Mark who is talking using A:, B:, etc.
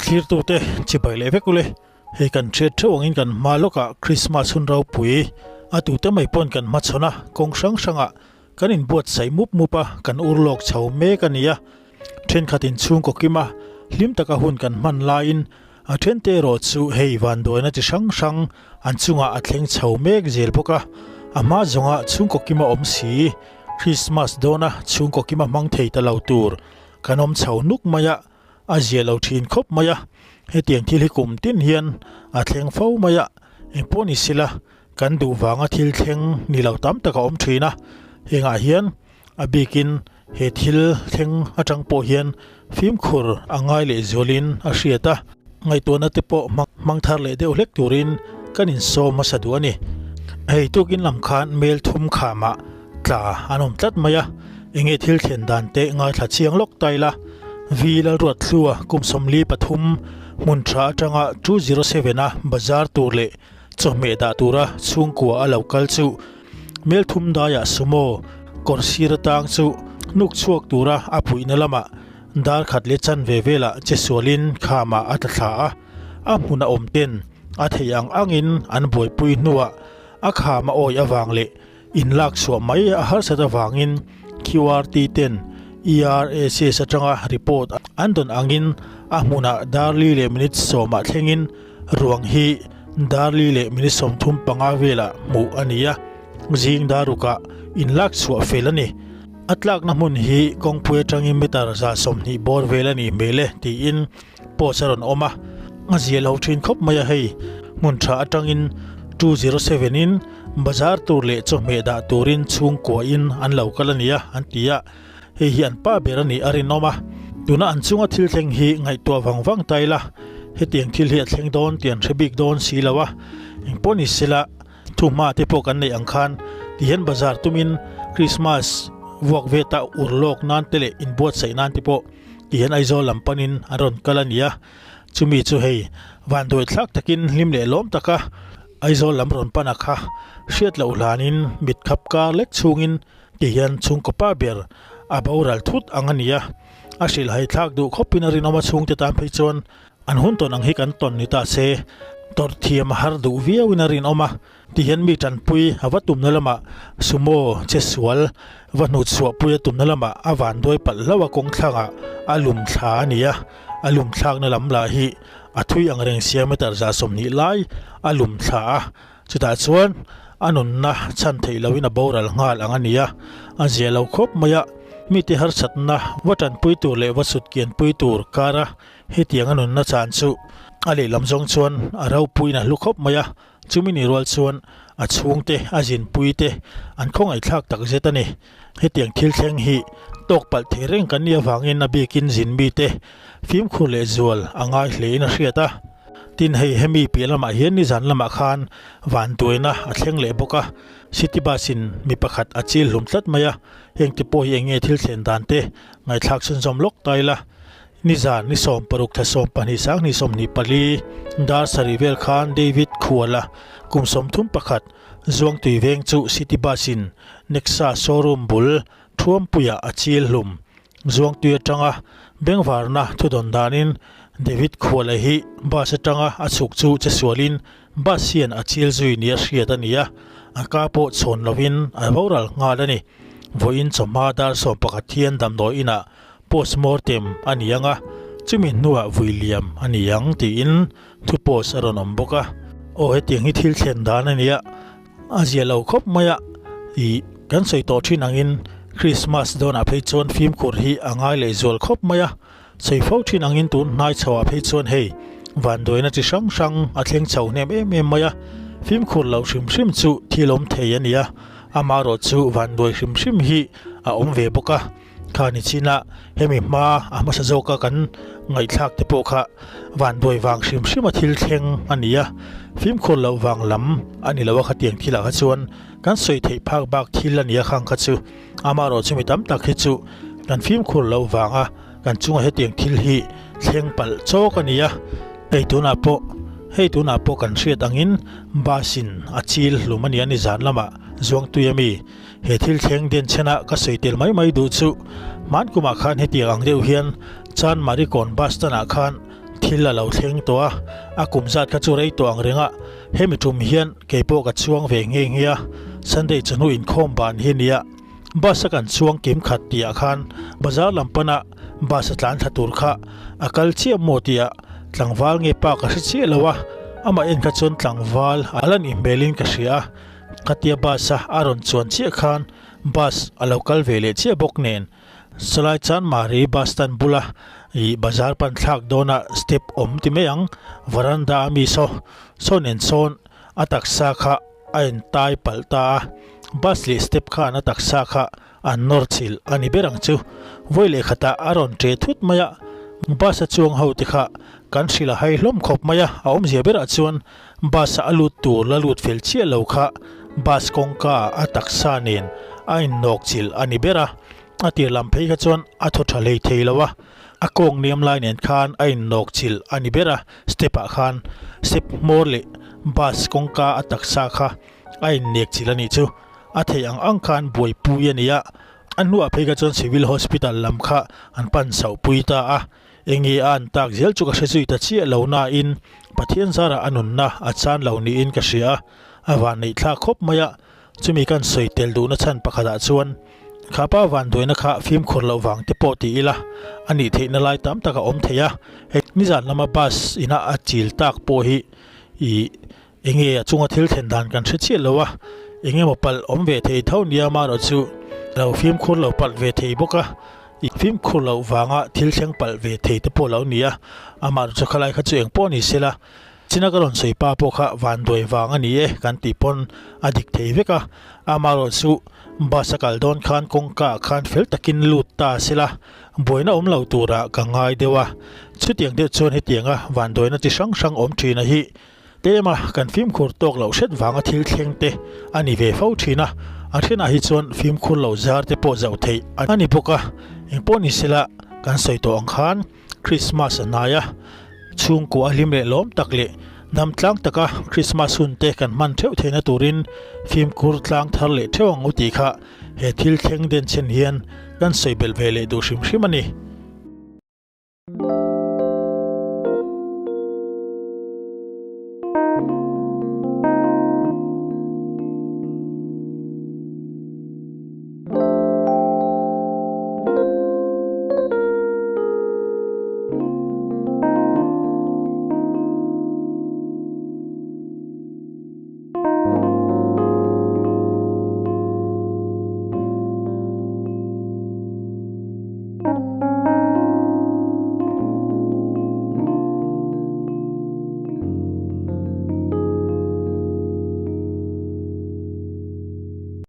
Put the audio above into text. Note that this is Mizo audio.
A: Thlirtute chibai leh vek ule, hei kan hriat theuh angin kan hma lawkah Krismas hun ropui a tute mai pawn kan hmachhawn a, kawng hrang hrangah kan inbuatsaih mup mup a, kan ur lawk chho mek a ni a. Thenkhat inchhungkaw kima hlim taka hun kan hman laiin a thente erawh chu hei vanduaina chi hrang hrang an chungah a thleng chho mek zel bawk a, a hma zawnga chhungkaw kima awm si Krismas dawna chhungkaw kima hmang thei ta lo tur kan awm chho nuk mai a, a zia lo thin khawp mai a, hetiang thil hi kum tin hian a thleng fo mai a, engpawh ni sila kan duh vanga thil thleng ni lo tam tak a awm thin a, hengah hian a bikin he thil thleng atang pawh hian fimkhur a ngai leh zualin a hriat a, ngaihtuahna te pawh hmang thar leh deuh hlek turin kan insawm hmasa duh a ni. Hei tukin lam khan mel thum khamah tla an awm tlat mai a, enge thil thlen dan te ngaithla chiang lawk ta ila, Vi Lalruathlua kum 43 hmun tha atanga 207 a bazar tur leh chawhmeh dah tura chhungkua a lo kal chu mel thum daiah sumo kawr sir atang chu hnuk chhuak tura a puihna lamah dar khat leh chanve velah che sualin khamah a tla thla a, a hmun a awm ten a theih ang angin an buaipui hnuah a kham a awih avang leh Inlak chhuah mai a harsat avangin QRT ten ERACS atanga report an dawn angin a hmunah darli leh minute sawmah thlengin ruang hi darli leh minute 35 velah hmuh a ni a, zing darukah inlak chhuah fel a ni. A tlakna hmun hi kawngpui atangin meter 120 bawr vel a nih hmel e tiin post a rawn awm a, a zia lo thin khawp mai a hei. Hmun tha atangin 207 in bazar tur leh chawhmeh dah turin chhungkua in an lo kal a nia an ti a, hei hi an pa ber a nih a rinawm a. Tuna an chunga thil thleng hi ngaihtuah vang vang ta ila, hetiang thil hi a thleng dawn tih an hre bik dawn si lo a, engpawh ni sela Thuhma te pawh kan neih ang khan tihian bazar tumin Christmas vuak veta ur lawk nan te leh inbuatsaih nan te pawh tihian Aizawl lam panin an rawn kal a ni a. Chumi chu hei vanduai thlak takin hlim leh lawm taka Aizawl lam rawn pan a kha hriat loh hlanin mit khap kar lek chhungin tihian chhungkaw pa ber a boral thut ang a ni a. A hrilhhai thlak duh khawpin a rinawm a chhungte tan phei chuan An hun tawn ang hi kan tawn ni ta se, tawrh thiam a har duh viauin a rinawm a, tihian mi tanpui a va tumna lamah sumo che sual va hnut chhuahpui a tumna lamah a vanduai palh hlauh a kawng thlangah a lum thla a ni a, a lum thlakna lam lah hi a thui ang reng sia meter 120 lai a lum thla a, chutah chuan a nunna chhan theih lohin a boral nghal ang a ni a, a zia lo khawp mai a, mite harsatna va tanpui tur leh va sutkianpui tur kara Hetiang a nunna chan chu a lehlam zawng chuan a ropuiin a hlu khawp mai a, chumi ni rual chuan a chhungte, a zinpui te an khawngaihthlak tak zet a ni. Hetiang thil thleng hi tawk palh thei reng kan nih avangin a bikin zin mite fimkhur leh zual a ngai hlein a hriat a. Tin hei hemi piah lamah hian nizan lamah khan vanduaina a thleng leh bawk a, city bus in mi pakhat a chil hlum tlat mai a, hengte pawh hi eng nge thil thlen dan te ngaihthlak chhunzawm lawk ta ila. Nizan ni 16 thla 12 sang ni 24 dar sarih vel khan David Khuala kum 31 Zuangtui veng chu City Bus in Nexa showroom bul Thuampuiah a chil hlum. Zuangtui atanga bengvarna thudawn danin David Khuala hi bus atanga a chhuk chu che sualin bus hian a chil zui nia hriat a ni a, a ka pawh chhawn lovin a boral nghal a ni. Vawiin chawhma dar 11 hian damdawi inah Postmortem a ni ang a, chumi hnuah vui liam a ni ang tiin thu post a rawn awm bawk a. Aw hetiang hi thil thlen dan a nia, a zia lo khawp mai a, ih kan sawi tawh thin angin Christmas dawnah phei chuan fimkhur hi a ngai leh zual khawp mai a, sawi fo thin angin tun hnai chhoah phei chuan hei vanduaina chi hrang hrang a thleng chho hnem em em mai a, fimkhur loh hrim hrim chu thil awm thei a nia, amaherawh chu vanduai hrim hrim hi a awm ve bawk a. Kha ni chin a, hemi hma a hmasa zawka kan ngaihthlak te pawh kha vanduai vang hrim hrim a thil thleng a ni a, fimkhur loh vang lam a ni lo a khatiang thilah kha chuan kan sawi theih phak bak thil a ni a khang kha chu amaherawh chu mi tam tak hi chu kan fimkhur loh vanga kan chunga hetiang thil hi thleng palh chawk a ni a, hei tunah pawh hei tunah pawh kan hriat angin bus in a chil hlum a ni a ni zan lamah Zuangtui a mi. He thil thleng den chhena ka sawi tel mai mai duh chu hman kumah khan hetiang ang deuh hian Chanmari kawn bus stand ah khan. thil a lo thleng tawh a, a kum zat kha chu rei tawh ang reng a, hemi tum hian kei pawh ka chuang ve nghe nghe a, Sunday chawhnu inkhawm ban hi nia, bus a kan chuang kim khat tih ah khan bazar lam pana bus a tlan thla tur kha a kal chiah maw tih ah tlangval nge pa ka hre chiah lo a, amah en kha chuan tlangval a la nih hmelin ka hria a, khatia bus a a rawn chuan chiah khan bus a lo kal ve leh chiah bawk nen. Chulai chuan Mari bus stand bula ih bazar pan thlak dawna step awm ti mai ang veranda a mi saw saw nen sawn a taksa kha a in tai palh ta a bus leh step khan a taksa kha an nawr chilh a ni ber ang chu vawi leh khatah a rawn ṭe thut mai a bus a chuang ho te kha kan hrilh a hai hlawm khawp mai a a awmzia berah chuan bus a lut tur la lut fel chiah lo kha bus kawngka a taksa nen a in nawk chilh a ni ber a. A tir lam phei kha chuan a thaw tha hlei thei lo a, a kawng niam lai nen khan a innawk chilh a ni ber a, step ah khan step hmawr leh bus kawngka a taksa kha a innek chilh a nih chu. A theih ang ang khan buaipui a ni a, a hnuah phei kha chuan Civil Hospital lam kha an pan chhoh pui ta a, enge a an tak zel chu ka hre zui ta chiah lo nain Pathian zarah a nunna a chan lo niin ka hria a, a vanneih thlak khawp mai a. Chumi kan sawi tel duhna chhan pakhatah chuan kha pa vanduaina kha fimkhur loh vang te pawh ti ila a nih theihna lai tam tak a awm thei a. Hei nizan lama bus ina a chil tak pawh hi ih enge a chunga thil thlen dan kan hre chiah lo a, eng emaw palh awm ve thei tho nia amaherawh chu lo fimkhur lo palh ve thei bawk a, ih fimkhur loh vanga thil thleng palh ve thei te pawh lo ni a, amaherawh chu khalai kha chu eng pawh ni se la. China ka rawn sawi pa pawh kha vanduai vang a ni e kan tih pawn a dik thei vek a, amaherawh chu bus a kal dawn khan kawngka ah khan fel takin lut ta a sela buaina awm lo turah ka ngai deuh a, chutiang deuh chuan hetianga vanduaina chi hrang hrang awm thin a hi tlema kan fimkhur tawk loh hret vanga thil thleng te a ni ve fo thin a, a thenah hi chuan fimkhur lo zar te pawh zauh theih a ni bawk a, engpawh ni sela kan sawi tawh ang khan. Krismas a hnai a, chhungkua a hlim leh lawm tak leh hnam tlang taka Krismas hun te kan hman theuh theihna turin fimkhur tlang thar leh theuh ang u tih kha he thil thleng den chhen hian kan sawi belh ve leh duh hrim hrim a ni.